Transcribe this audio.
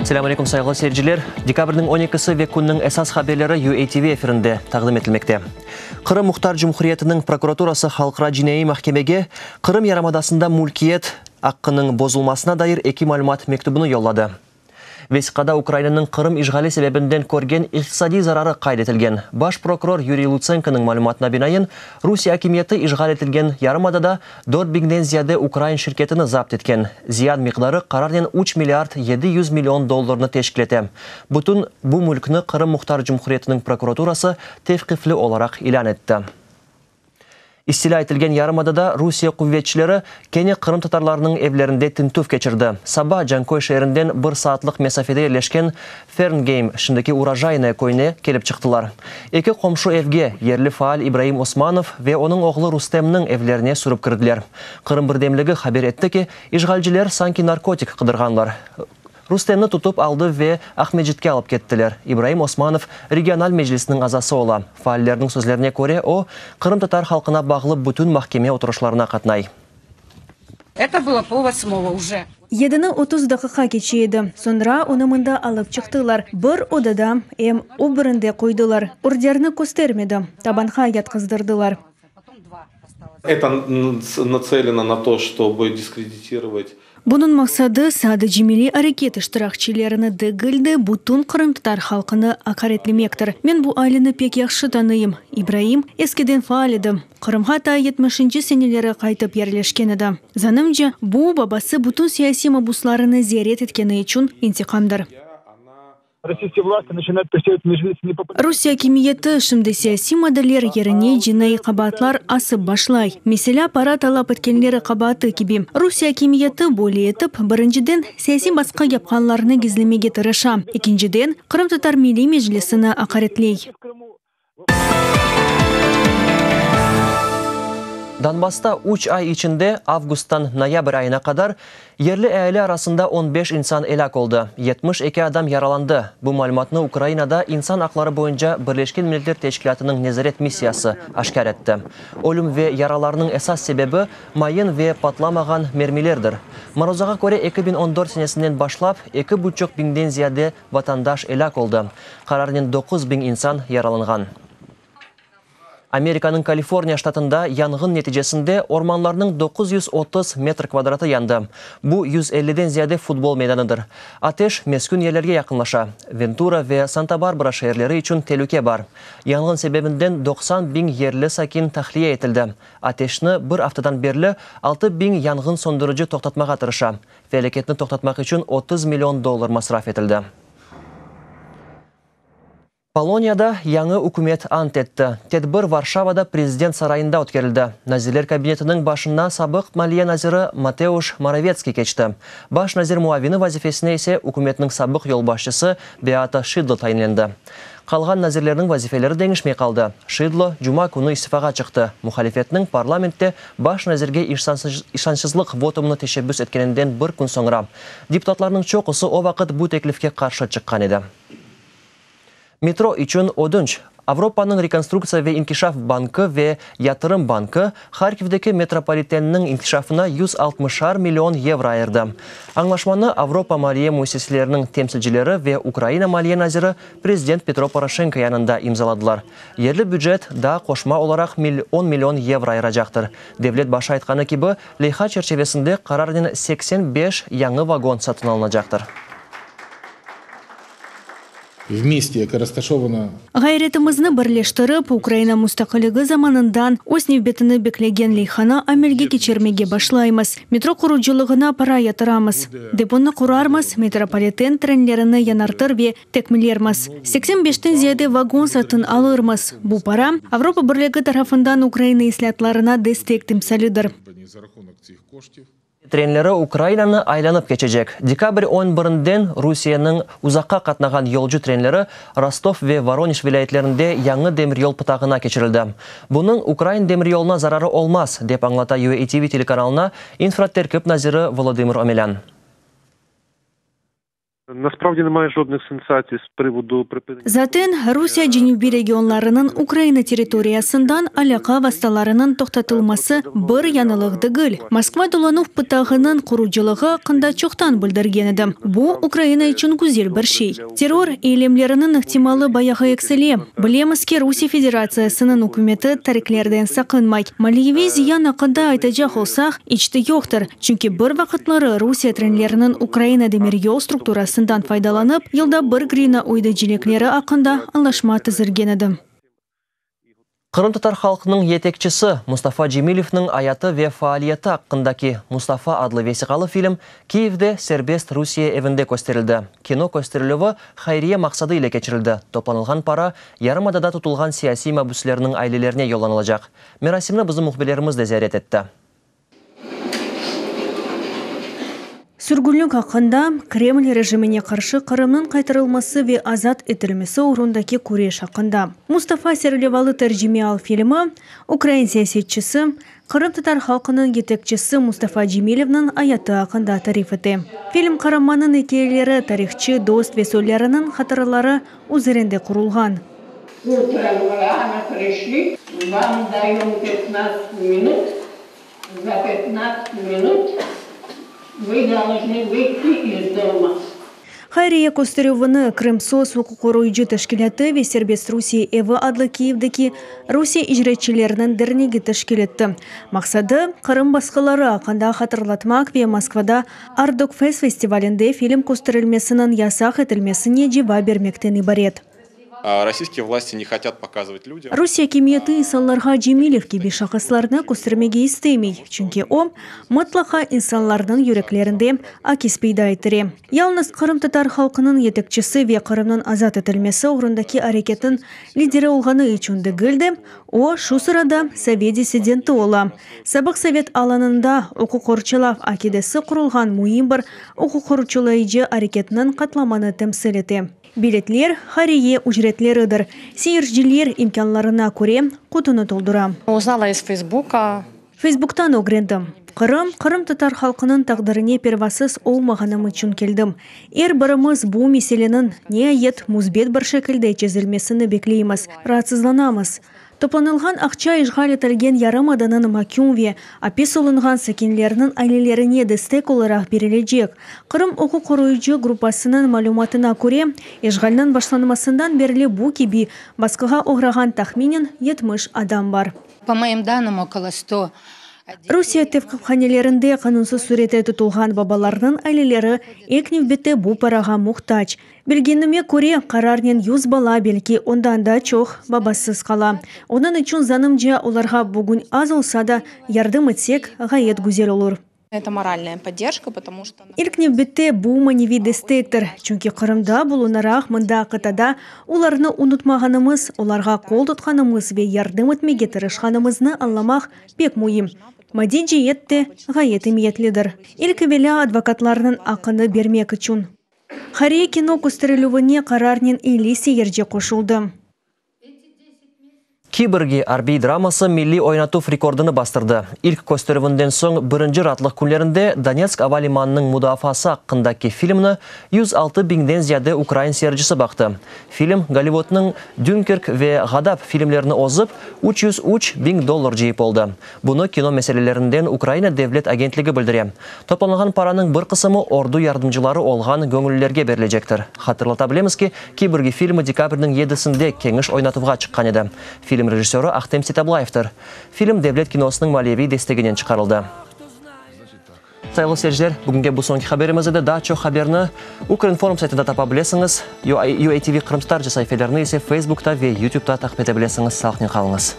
Selâm aleyküm, sayğılı seyirciler! Dekabrniñ on ekisi ve künniñ esas haberleri UATV efirinde taqdim etilmekte. Qırım Muhtar Cumhuriyetiniñ prokuraturası Halqara cinaiy mahkemege Qırım yarımadasında mülkiyet aqqınıñ bozulmasına dair eki malümat mektübini yolladı. Vesiqada Ukrainanıñ Qırım işğali sebebinden körgen iqtisadiy zararı qayd etilgen. Baş prokuror Yuriy Lutsenkonıñ malümatına binaen, Rusiye akimiyeti işğal etilgen yarımadada 4 biñden ziyade ukrain şirketini zapt etken. Ziyan miqdarı qararnen üç milliard 700 million dollarnı teşkil ete. Bütün bu mülkni Qırım Muhtar Cumhuriyetiniñ prokuraturası tevqifli olaraq ilân etti. İstilâ etilgen yarımadada Rusiye quvetçileri kene qırımtatarlarnıñ evlerinde tintüv keçirdi. Saba Canköy şeerinden bir saatlıq mesafede yerleşken Ferngeym, şimdiki Urojaynoye köyüne kelip çıqtılar. Eki qomşu evge, yerli faal İbraim Osmanov ve onıñ oğlu Rustemniñ evlerine sürip kirdiler. Qırım birdemligi haber etti ki, işğalciler sanki narkotik qıdırğanlar. Rustemni tutıp aldı ve Aqmescitke alıp kettiler. İbraim Osmanov regional meclisniñ azası ola. Faallerniñ sözlerine köre, o, qırımtatar halqına bağlı bütün mahkeme oturışlarına qatnay. Это было пол восьмого уже. Yedini 30 daqiqa keçe edi. Soñra onı mında alıp çıqtılar. Bir odada, em o birinde qoydılar. Orderni köstermedi. Tabanğa yatqızdırdılar. Это нацелено на то, чтобы дискредитировать Bunıñ maqsadı sadece milliy areket iştirakçilerini degil de, bütün qırımtatar halqını aqaretlemektir. Men bu aileni pek yahşı tanıyım. İbraim eskiden faal edi. Qırımğa ta 70-nci seneleri qaytıp yerleşken edi. Zanımca, bu, babası bütün siyasiy mabuslarını ziyaret etkeni içün intiqamdır. Российские власти начинают преследовать Meclis не по Rusiye akimiyeti şimdi siyasiy maddeler yerine cinaiy qabaatlar asıp başlay. Meselâ, para talap etkenleri qabaatı kibi. Rusiye akimiyeti böyle etip, birinciden, siyasiy basqı yapqanlarnı gizlemege tırışa. Ekinciden, Qırımtatar Milliy Meclisini aqaretley. в Крыму. Donbassta 3 ay içinde avgusttan noyabr ayına qadar yerli eali arasında 15 insan elâk oldı, 72 adam yaralandı. Bu malümatnı Ukrainada insan aqları boyunca Birleşken Milletler Teşkilâtınıñ nezaret missiyası aşkâr etti. Ölüm ve yaralarnıñ esas sebebi mayın ve patlamağan mermilerdir. Maruzağa köre 2014 senesinden başlap 2,5 biñden ziyade vatandaş elâk oldı. Qararnen 9 biñ insan yaralanğan. Amerikanıñ Kaliforniya ştatında yanğın neticesinde ormanlarnıñ 930 metr kvadratı yandı. Bu 150-den ziyade futbol meydanıdır. Ateş meskün yerlerge yaqınlaşa. Ventura ve Santa-Barbara şeerleri içün telüke bar. Yanğın sebebinden 90 biñ yerli sakin tahliye etildi. Ateşni bir aftadan berli 6 biñ yanğın söndürici toqtatmağa tırışa. Felâketni toqtatmaq içün 30 million dollar masraf etildi. Poloniyada yañı ükümet ant etti. Tedbir Varşavada prezident sarayında ötkerildi. Nazirler kabinetiniñ başına sabıq maliye naziri Mateuş Moravetskiy keçti. Baş nazir muavini vazifesine ise ükümetniñ sabıq yolbaşçısı Beata Şidlo tayinlendi. Qalğan nazirlerniñ vazifeleri deñişmey qaldı. Şidlo cuma künü istifağa çıqtı, muhalifetniñ parlamentte baş nazirge işançsızlıq votumını teşebbüs etkeninden bir kün soñra. Deputatlarnıñ çoqusı o vaqıt bu teklifke qarşı çıqqan edi. Metro içün ödünç. Avropanıñ rekonstruktsiya ve inkişaf bankı ve Yatırım bankı Harkivdeki metropolitenniñ inkişafına 160-ar million yevro ayırdı. Añlaşmanı Avropa maliye müessiseleriniñ temsilcileri ve Ukraina maliye naziri prezident Petro Poroşenko yanında imzaladılar. Yerli bücet daa qoşma olaraq 10 million yevro ayıracaqtır. Devlet başı aytqanı kibi, leyha çerçivesinde qararnen 85 yañı vagon satın alınacaqtır. В місті, яке розташовано Ğayretimizni birleştirip, Ukraina mustaqilligi zamanından öz nevbetini beklegen leyhanı amelge keçirmege başlaymız. Metro qurucılığına para yatıramız. Deponı qurarmız, metropoliten trenlerini yañartır ve tekmillermiz. 85-ten ziyade vagon satın alırmız. Bu para, Avropa Birligi tarafından Ukraina islâatlarına destek timsalidir. за рахунок цих коштів. Trenleri Ukrainanı aylanıp keçecek. Dekabr 11-inden Rusiyeniñ uzaqqa qatnağan yolcu trenleri Rostov ve Voronej vilâyetlerinde yañı demiryol pıtağına keçirildi. Bunıñ ukrain demiryoluna zararı olmaz, dep añlata UATV telekanalına infraterkip naziri Volodımır Omelân. Naspravdi nemає жодних сенсацій з приводу припинення. Zaten, Rusiye cenübiy regionlarınıñ Ukraina territoriyasından alâqa vastalarınıñ toqtatılması bir yañılıq degil. Moskva dolanuv pıtağınıñ qurucılığı aqqında çoqtan bildirgen edi. Bu, Ukraina içün güzel bir şey. Terror eylemleriniñ ihtimalı bayağı eksile. Bilemiz ki, Rusiye Federatsiyasınıñ ükümeti tariklerden saqınmay. Maliyeviy ziyan aqqında aytacaq olsaq, iç te yoqtır, çünki bir vaqıtları Rusiye trenleriniñ Ukraina demiryol strukturasından faydalanıp, yılda bir grivna ödeycekleri aqqında añlaşma tizilgen edi. Qırımtatar halqınıñ yetekçisi Mustafa Cemilevniñ ayatı ve faaliyeti aqqındaki Mustafa adlı vesiqalı film Kiyevde Serbest Rusiye evinde kösterildi. Kino kösterilüvi hayriye maqsadı ile keçirildi, toplanılğan para yarımadada tutulğan siyasiy mabüslerniñ ailelerine yollanılacaq. Merasimni bizim mühbirlerimiz de ziyaret etti. Sürgünlik aqqında, Kreml rejimine qarşı Qırımnıñ qaytarılması ve azat etilmesi oğrundaki küreş aqqında Mustafa serlevalı tercimeal filmi ukrain siyasetçisi, qırımtatar halqınıñ yetekçisi Mustafa Cemilevniñ ayatı aqqında tarif ete. Film qaramannıñ ikâyeleri, tarihçı, dost ve soylarınıñ hatıraları üzerinde qurulğan. Utrом rano prişli, vam dayom pyatnadtsat minut, za pyatnadtsat minut vı dolojnı vıyti iz doma. Hayriye kösterüvini Krımsos uquqqoruyıcı teşkilâtı ve Serbest Rusiye evi adlı Kiyevdeki Rusiye icretçileriniñ dernegi teşkil etti. Maqsadı, Qırım basqıları aqqında hatırlatmaq ve Moskvada Artdokfest festivalinde film kösterilmesiniñ yasaq etilmesine cevap bermekten ibaret. Rossiyskiye vlasti ne hotât pokazıvat lüdyam. Rusiye akimiyeti insanlarğa Cemilev kibi şahıslarnı köstermege istemey, çünki o, mıtlaqa insanlarnıñ yüreklerinde akis peyda ettire. Yalnız qırımtatar halqınıñ yetekçisi ve Qırımnıñ azat etilmesi oğrundaki areketniñ lideri olğanı içün degil de, o, şu sırada sovet dissidenti ola, sabıq sovet alanında uquqqorçalav akidesi qurulğan müim bir uquqqorçalayıcı areketniñ qatlamını temsil ete. Biletler, hayriye ücretleridir. Seyirciler imkânlarına köre qutunı toldura. Uznala iz Feysbuka. Feysbuktan ögrendim. Qırım, qırımtatar halqınıñ taqdirine pervasız olmağanım içün keldim. Er birimiz bu meseleniñ, niayet, müsbet bir şekilde çezilmesini bekleymiz, raatsızlanamız. Toplanılğan aqça işğal etilgen yarımadanıñ maküm ve apis olunğan sakinleriniñ ailelerine destek olaraq berilecek. Qırım uquq qoruyıcı gruppasınıñ malümatına köre, işğalniñ başlanmasından berli bu kibi basqığa oğrağan tahminen 70 adam bar. Po moim danım, okolo sto Rusiye tevqifhanelerinde qanunsız sürette tutulğan babalarnıñ aileleri ilk nevbette bu parağa muhtac. Bilgenime köre, qararnen yüz bala, belki ondan da çoq, babasız qala. Onıñ içün, zanımca, olarğa bugün az olsa da, yardım etsek, ğayet güzel olur. Eto moralnaya podderjka, potomu çto. İlk nevbette bu maneviy destektir, çünki Qırımda bulunaraq, mında, qıtada, olarnı unutmağanımız, olarğa qol tutqanımız ve yardım etmege tırışqanımıznı añlamaq pek müim. Maddiy ceet de ğayet emiyetlidir. İlk evelâ advokatlarnıñ aqını bermek içün. Hayriye kino kösterilüvine qararnen 50 seyirci qoşuldı. Kiborgi arbiy draması milliy oynatuv rekordını bastırdı. İlk kösterüvinden soñ birinci raatlıq künlerinde Donetsk ava limanınıñ mudafaası aqqındaki filmni 106 biñden ziyade ukrain seyircisi baqtı. Film Gollivuddnıñ Dünkerk ve Ğadap filmlerini ozıp, 303 biñ dollar cıyıp oldı. Bunı kino meselelerinden Ukraina devlet agentligi bildire. Toplanılğan paranıñ bir qısımı ordu yardımcıları olğan göñüllilerge berilecektir. Hatırlata bilemiz ki, Kiborgi filmi dekabrniñ yedisinde keniş oynatuvğa çıqqan edi. Film rejissörı Ahtem Seytablayevdir. Film devlet kinosınıñ maliyeviy desteginen çıqarıldı. Sayğılı seyirciler, bugünge bu soñki haberimiz edi. Daa çoq haberni Ukrinform saytında tapa bilesiñiz. UATV qırımtatarca saifelerini ise Facebookta ve YouTubeta taqip ete bilesiñiz. Sağlıqnen qalıñız.